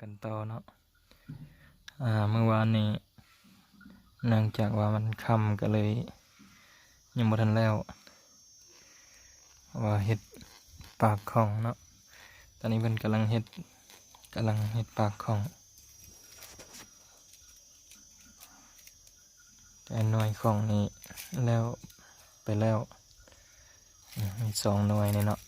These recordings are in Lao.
ກັນຕໍ່ເນາະ. ອາ ມື້ວານນີ້ເນື່ອງຈາກວ່າມັນຄ່ຳກໍເລີຍຍັງບໍ່ທັນແລ້ວ ວ່າເຮັດປາກຂອງເນາະ. ຕອນນີ້ເພິ່ນກຳລັງເຮັດ ກຳລັງເຮັດປາກຂອງ. ແຕ່ໜ່ວຍຂອງນີ້ແລ້ວ ໄປແລ້ວ ອືມ ມີສອງໜ່ວຍນີ້ເນາະ.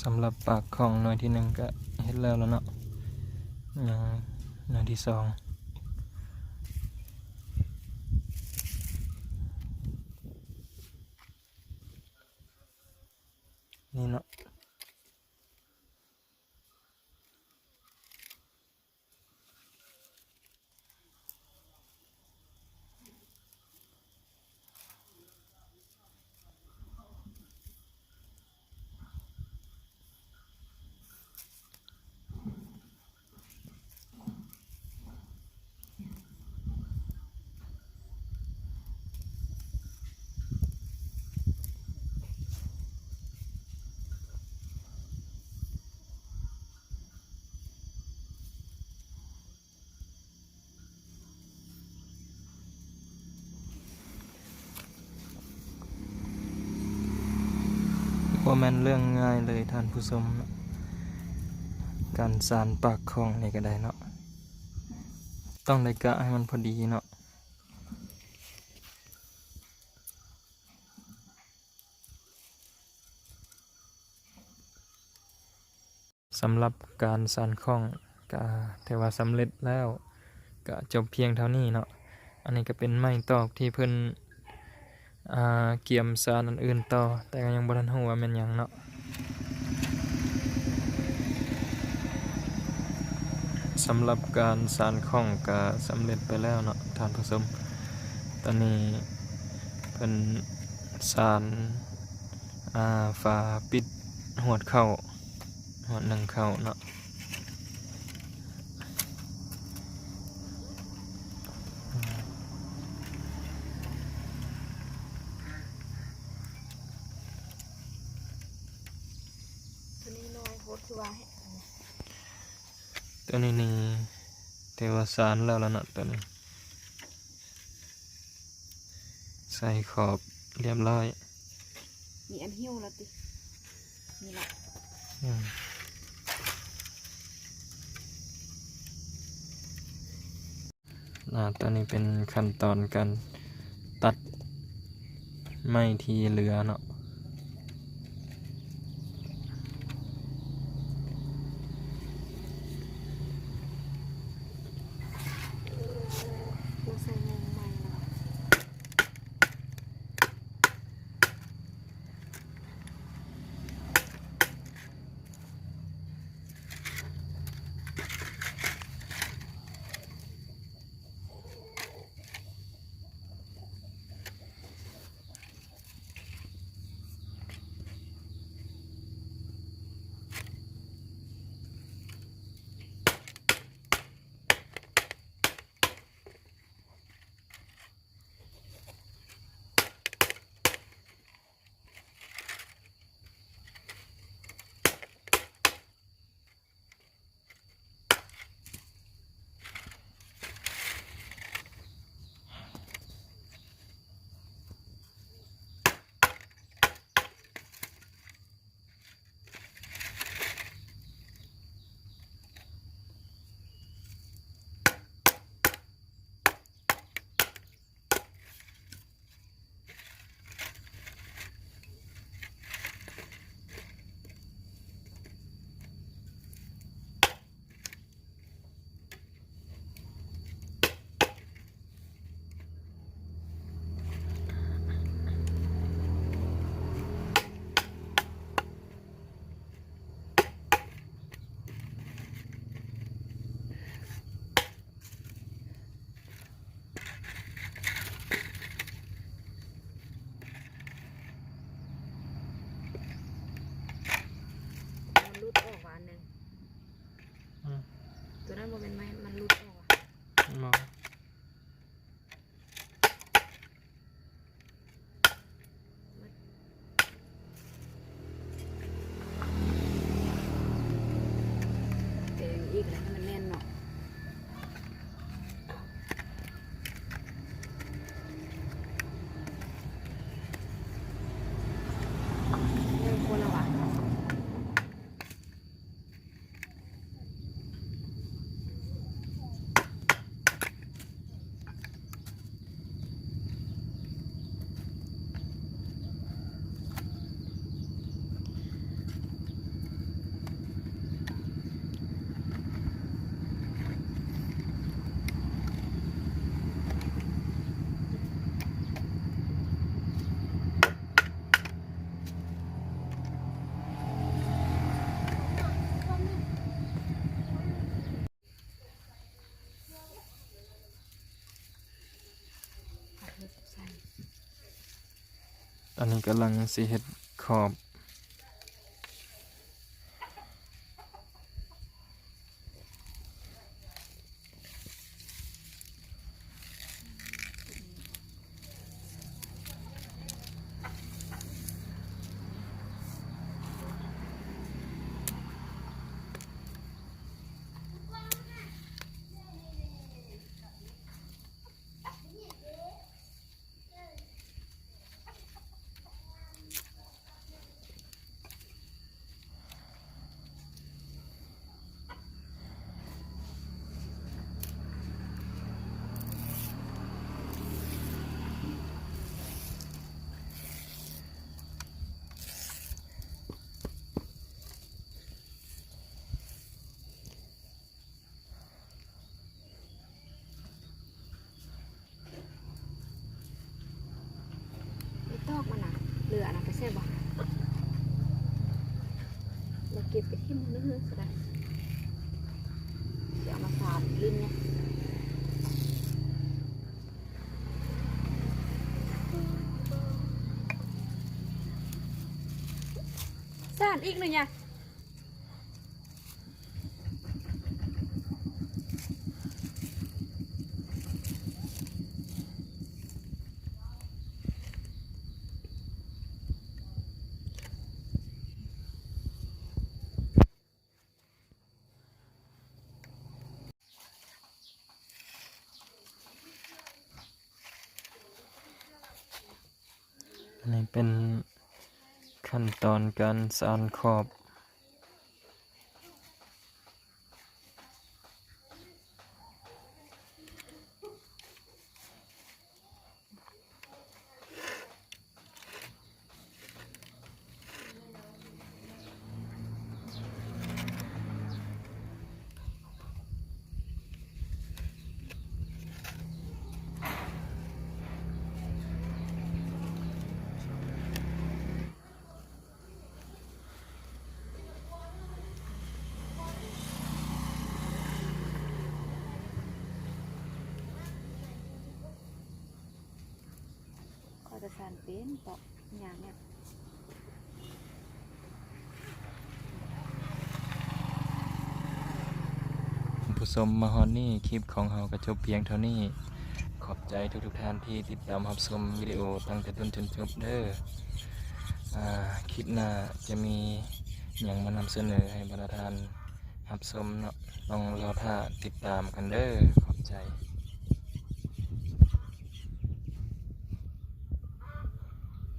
ສຳລັບປາກຂອງໜ່ວຍທີໜຶ່ງກໍເຮັດແລ້ວແລ້ວເນາະ ຍັງໜ່ວຍທີສອງນີ້ເນາະ. ບໍ່ແມ່ນເລື່ອງງ່າຍເລີຍທ່ານຜູ້ຊົມ ການສານປາກຂອງນີ້ກໍໄດ້ເນາະ ຕ້ອງໄດ້ກະໃຫ້ມັນພໍດີເນາະ. ສຳລັບການສານຂອງກະຖືວ່າສຳເລັດແລ້ວ ກະຈົບພຽງເທົ່ານີ້ເນາະ. ອັນນີ້ກະເປັນໄມ້ຕອກທີ່ເພິ່ນ ອາ ກຽມສານອັນອື່ນຕໍ່ ແຕ່ກະຍັງບໍ່ທັນຮູ້ວ່າແມ່ນຫຍັງເນາະ. ສຳລັບການສານຂອງກະສຳເລັດໄປແລ້ວເນາະທ່ານຜູ້ຊົມ. ຕອນນີ້ເພິ່ນສານ ອາ ຝາປິດຫວດເຂົ້າ ຫວດໜຶ້ງເຂົ້າເນາະ. ໂຕນີ້ນ້ອຍໂພດ ຄືວ່າ ໂຕນີ້ນີ້ຖືວ່າສານແລ້ວລະເນາະ ໂຕນີ້. ໃສ່ຂອບລຽບລ້ອຍ. ມີອັນຫິ້ວແລ້ວຕິ? ມີລະ. ອືມ ອາ ຕອນນີ້ເປັນຂັ້ນຕອນການຕັດໄມ້ທີ່ເຫຼືອເນາະ. ໂ ນັ້ນບໍ່ແມ່ນໄມ້ ມັນຫຼຸດອອກ ບໍ່ ແປງອີກແລ້ວໃຫ້ມັນແໜ້ນເນາະ ເລີ່ມຄົນແລ້ວຫວາ? ອັນນີ້ກຳລັງຊິເຮັດຂອບ. ໄອ້ຕອກມັນນະ ເຫຼືອອັນນັ້ນໄປໃສ່ບໍ່? ແລ້ວເກັບໄປຖິ້ມເນາະ ຊິໄດ້ ຊິເອົາມາສານຫຼິ້ນເນາະ ສານອີກໜຶ່ງຫຍັງ? ອັນນີ້ເປັນຂັ້ນຕອນການສານຂອບ. ຂ້ອຍກໍສານເປັນເປາະຫຍັງເນຍ. ທ່ານຜູ້ຊົມ ມາຮອດນີ້ ຄລິບຂອງເຮົາກໍຈົບພຽງເທົ່ານີ້. ຂອບໃຈທຸກໆທ່ານທີ່ຕິດຕາມຮັບຊົມວິດີໂອຕັ້ງແຕ່ຕົ້ນຈົນຈົບເດີ. ອາ ຄລິບໜ້າຈະມີຫຍັງມານຳສະເໜີໃຫ້ບັນດາທ່ານຮັບຊົມເນາະ, ຕ້ອງລໍຖ້າຕິດຕາມກັນເດີ. ຂອບໃຈ.